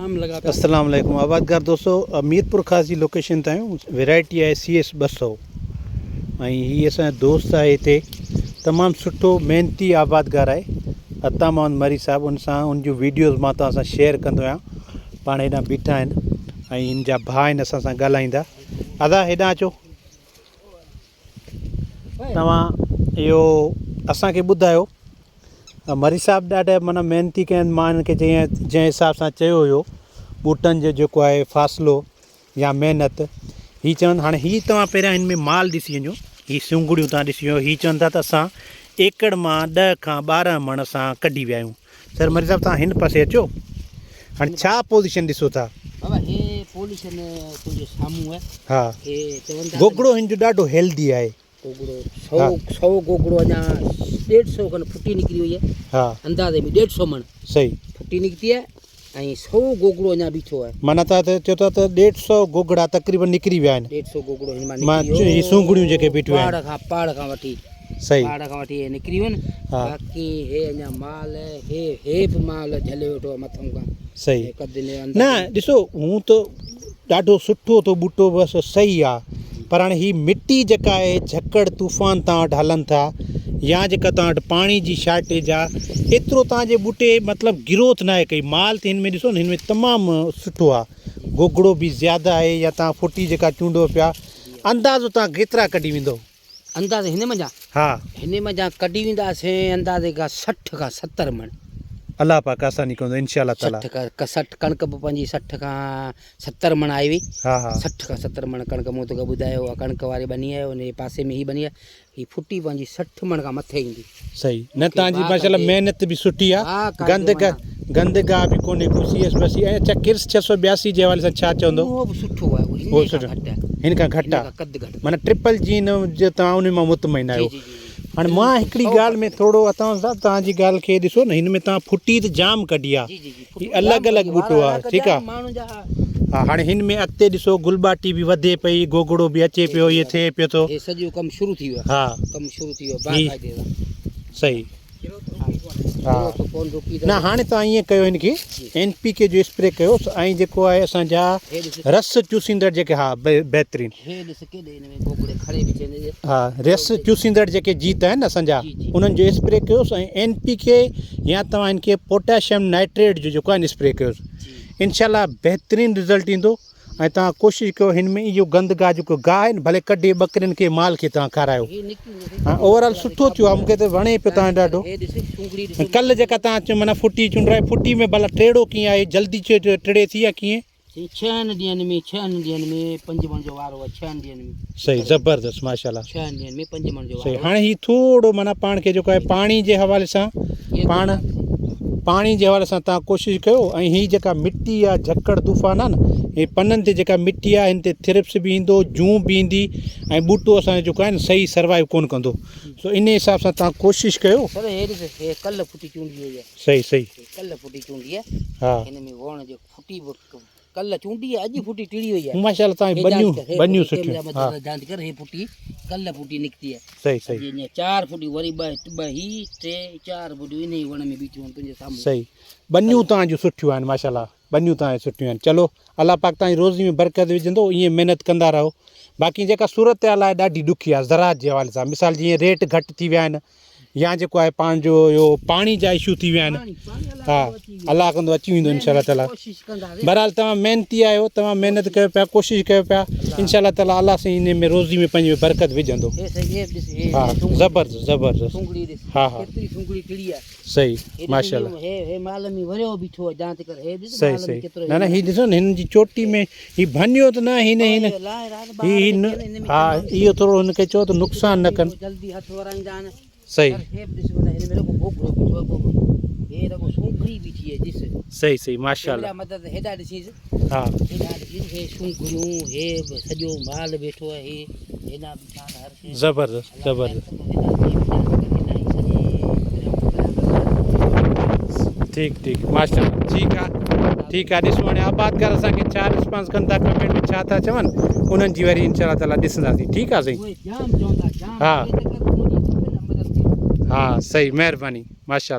جام لڳا پيا. السلام عليڪم آبادگار دوستو ميرپورخاص جي لوڪيشن تي آهيون ويرائٽي آهي سي ايس 200 ۽ هي اسان جو دوست آهي هتي تمام سٺو محنتي آبادگار آهي عطا محمد مري صاحب ان سان ان جون ويڊيوز مان توهان سان شيئر ڪندو آهيان پاڻ هيڏانهن بيٺا آهن ۽ هن جا ڀاء آهن اسان سان ڳالهائيندا ادا هيڏانهن اچو توهان اهو اسان کي ٻڌايو مري صاحب ڏاڍا معنيٰ محنتي ڪيا آهن مان هنن کي جنهن جنهن حساب سان چيو هيو ٻوٽن جو جيڪو آهي فاصلو يا محنت هي چون هاڻي هي توهان پهريان هن ۾ مال ڏسي وڃو هي سونگڙيون توهان ڏسي وڃو هي چون ٿا ته اسان ايڪڙ مان ڏهه کان 12 مڻ اسان ڪڍي ويا آهيون سر مري صاحب توهان هن پاسي اچو هاڻي ڇا پوزيشن ڏسو ٿا. بابا هي پوزيشن تنهنجي سامهون آهي. ها هي چون ٿا گوگڙو هن جو ڏاڍو هيلدي آهي. گوگڙو سو سو گوگڙو اڃا ڏيڍ سو کن ڦٽي نڪري وئي آهي. ها اندازي ۾ ڏيڍ سو مڻ صحيح ڦٽي نڪتي آهي ۽ سو گوگڙو اڃا بيٺو آهي. معنيٰ توهان چئو ٿا ته ڏيڍ سو گوگڙا تقريبن نڪري ويا آهن. ڏيڍ سو گوگڙو هن مان نڪري ويو. هي سونگڙيون جيڪي بيٺيون آهن. پاڙ کان پاڙ کان وٺي. صحيح. پاڙ کان وٺي هي نڪري ويون آهن. باقي هي اڃا مال هي هي به مال جهلي ويٺو آهي مٿئون کان. صحيح. هي قد هن جو اندازو. نه ڏسو هون ته ڏاڍو سٺو ٿو ٻوٽو بس صحيح آ پر هاڻي هي مٽي جيڪا آهي جهڪڙ طوفان توهان وٽ هلن ٿا يا جيڪا توهان وٽ پاڻي جي شارٽيج آ ايترو توهان جي ٻوٽي مطلب گروٿ ناهي ڪئي مال ته هن ۾ ڏسو نه هن ۾ تمام سٺو آ گوگڙو به زياده آهي يا توهان ڦٽي جيڪا چونڊو پيا اندازو توهان ڪيترا ڪڍي ويندو. اندازي هن منجهان؟ ها. هن منجهان ڪڍي وينداسين اندازي کان 60 کان 70 مڻ. الله پاڪ آساني ڪندو انشاء الله تعالي. 60 کان 60 ڪڻڪ به پنهنجي 60 کان 70 مڻ آئي هئي. ها ها. 60 کان 70 مڻ ڪڻڪ مون توکي ٻڌايو اها ڪڻڪ واري ٻني آهي ان جي پاسي ۾ هي ٻني آهي هي ڦٽي پنهنجي 60 مڻ کان مٿي ايندي. صحيح نه تان جي ماشاءالله محنت به سٺي آ گند گند گاھ به ڪونهي ڪو سي ايس بسي ۽ اچا ڪرس 682 جي حوالي سان ڇا چوندو اهو به سٺو آهي اهو سٺو هن کان گهٽ آ قد گهٽ معنی ٽرپل جين جو توهان ان مان مطمئن آهيو هاڻي مان هڪڙي ڳالهه ۾ ٿورو اتان صاحب توهان جي ڳالهه کي ڏسو نه هن ۾ توهان ڦٽي ته جام ڪڍي آ هي الڳ الڳ ٻوٽو آ ٺيڪ آ ها هاڻي هن ۾ اڳتي ڏسو گلٻاٽي به وڌي پئي گوگڙو به اچي پيو هي ٿئي پيو ٿو هي سڄو ڪم شروع ٿي ويو ها ڪم شروع ٿي ويو باقاعدي سان صحيح ها نه هاڻي توهان ائين ڪيو هن کي اين پي ڪي جو اسپري ڪيوس ۽ جيڪو آهي اسان جا رس چوسيندڙ جيڪي ها بهترين ها رس چوسيندڙ جيڪي جيت آهن اسان جا انهن جو اسپري ڪيوس ۽ اين پي ڪي يا توهان هن کي پوٽاشيم نائٽريٽ جو جيڪو آهي اسپري ڪيوس انشاء الله بهترين رزلٽ ايندو ۽ توهان ڪوشش ڪيو هن ۾ اهو گند گاهه جيڪو گاهه آهي نه ڀلي ڪڍي ٻڪرين کي مال کي توهان کارايو ها اوور آل سٺو ٿيو آهي مونکي ته وڻي پيو توهان ڏاڍو ۽ ڪل جيڪا توهان چيو معنيٰ ڦٽي چونڊرائي ڦٽي ۾ ڀلا ٽيڙو ڪيئن آهي جلدي ٽڙي ٿي يا ڪيئن؟ سائين ڇهن ڏينهن ۾ ڇهن ڏينهن ۾ پنج مڻ جو وارو آهي ڇهن ڏينهن ۾ صحيح زبردست ماشاءالله ڇهن ڏينهن ۾ پنج مڻ جو صحيح هاڻي هي ٿورو معنيٰ پاڻ کي جيڪو آهي پاڻي جي حوالي سان پاڻ پاڻي جي حوالي سان توهان ڪوشش ڪيو ۽ هي جيڪا مٽي آ جهڪڙ طوفان آ نه هي پنن تي جيڪا مٽي آ هن تي ٿرپس به ايندو جون به ايندي ۽ ٻوٽو اسان جو جيڪو آهي نه صحيح سروائيو ڪون ڪندو سو ان حساب سان توهان ڪوشش ڪيو. سر هي ڏس هي ڪلهه ڦٽي چونڊي وئي آ. صحيح صحيح. هي ڪلهه ڦٽي چونڊي آ. ها. هن ۾ وڻ جو ڦٽي به ڪلهه چونڊي آ اڄ ڦٽي ٽڙي وئي آ. ماشاءالله توهان جي ٻنيون ٻنيون سٺيون ها. جانچ ڪر هي ڦٽي ڪلهه ڦٽي نڪتي آ. صحيح صحيح. اڄ اڃا چار ڦٽيون وري ٻه ٻه هي ٽي چار ڦٽيون انهي وڻ ۾ بيٺيون آهن تنهنجي سامهون. صحيح ٻنيون توهان جون سٺيون آهن ماشاءالله ٻنيون توهان جون سٺيون آهن چلو الله پاڪ توهان جي روزي ۾ برڪت وجهندو ائين محنت ڪندا رهو باقي جيڪا صورتحال آهي ڏاڍي ڏکي آهي زراعت جي حوالي سان مثال جيئن ريٽ گهٽ ٿي ويا آهن يا جيڪو آهي پاڻ جو اهو پاڻي جا اشو ٿي ويا آهن ها الله ڪندو اچي ويندو انشاء الله تعالي بهرحال توهان محنتي آهيو توهان محنت ڪيو پيا ڪوشش ڪيو پيا انشاء الله تعالي الله سائين ان ۾ روزي ۾ پنهنجي برڪت وجهندو ها زبردست زبردست ها ها صحيح ماشاءالله صحيح صحيح نه نه هي ڏسو نه هن جي چوٽي ۾ هي ڀڃيو ته نه هن هن هي هن ها اهو ٿورو هن کي چئو ته نقصان نه ڪن صحيح صحيح صحيح ماشاءالله ها زبردست زبردست ٺيڪ ٺيڪ ماشاءالله ٺيڪ آ ٺيڪ آ ڏسون هاڻي آبادگار اسان کي ڇا رسپانس ڪن ٿا ڪمينٽ ۾ ڇا ٿا چون انهن جي وري انشاء الله تعالي ڏسنداسين ٺيڪ آ سائين ها ها صحيح مهرباني ماشاءالله.